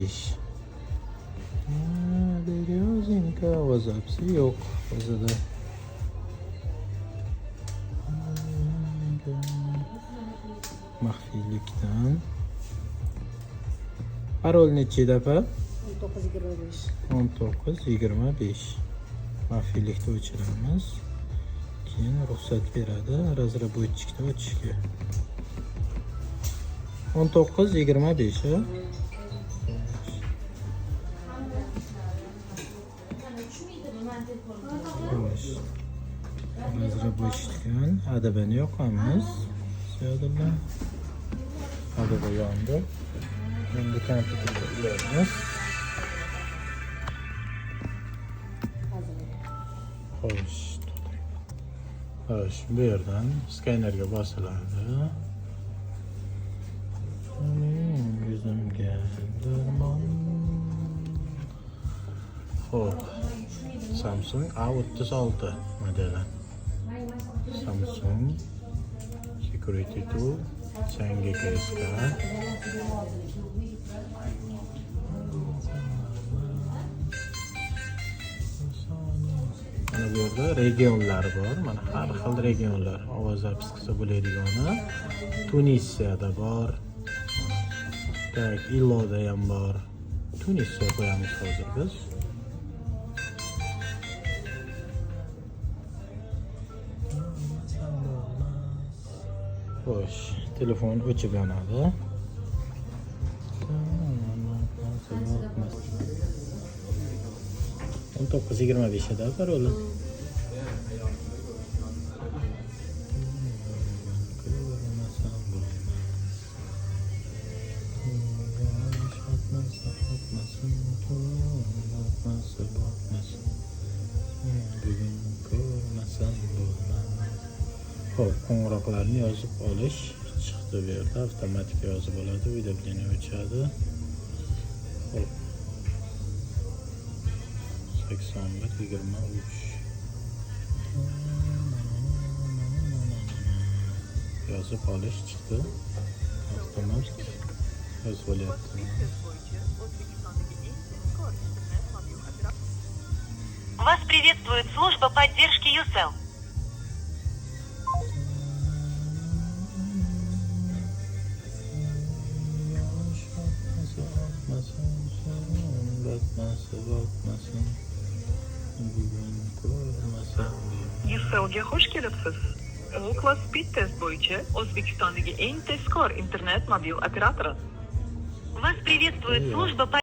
Besh. Березинка, ovoz записи yo'q o'zida. Maxfiylikdan. Parol nechi edi, opa? 1925. 19 25. Maxfiylikni o'chiramiz. Keyin ruxsat beradi разработчик da ochishga. 19 25, a? Xo'sh. Разработчик dan ADBni yoqamiz. Ziyodulla. ADB yondi. Endi kompyuterga ulaymiz. Xo'sh, to'xtang. Xo'sh, bu yerdan skanerga bosiladi. Mening yuzimga darmon. Xo'p. Samsung A36 modeli. Samsung Security Tool Changi KSK. Mana bu yerda regionlar bor. Mana har xil regionlar. Ovoz запись qilsa bo'ladigani. Tunisiyada bor. Так, Iloda ham bor. Tunisiya qo'yamiz hozir biz. Xo'sh, telefon o'chib yonadi. 19 25 edi paroli. Ko'rmasam bo'lmas. Quyosh otmasa otmasin, botmasa botmasin. Bugun ko'rmasam bo'lmas. Xo'p, qo'ng'iroqlarni yozib olish chiqdi bu yerda. Avtomatik yozib oladi, уведомление o'chadi. Xo'p. 81 23. Yozib olish chiqdi. Avtomatik yozib olyapti. Вас приветствует служба поддержки ЮСЕЛ. Yosh otmasa otmasin, botmasa botmasin. Bugun ko'rmasam deyman. Ucellga xush kelibsiz. Ookla Speed Test bo'yicha O'zbekistondagi eng tezkor internet mobil operatori. Вас приветствует служба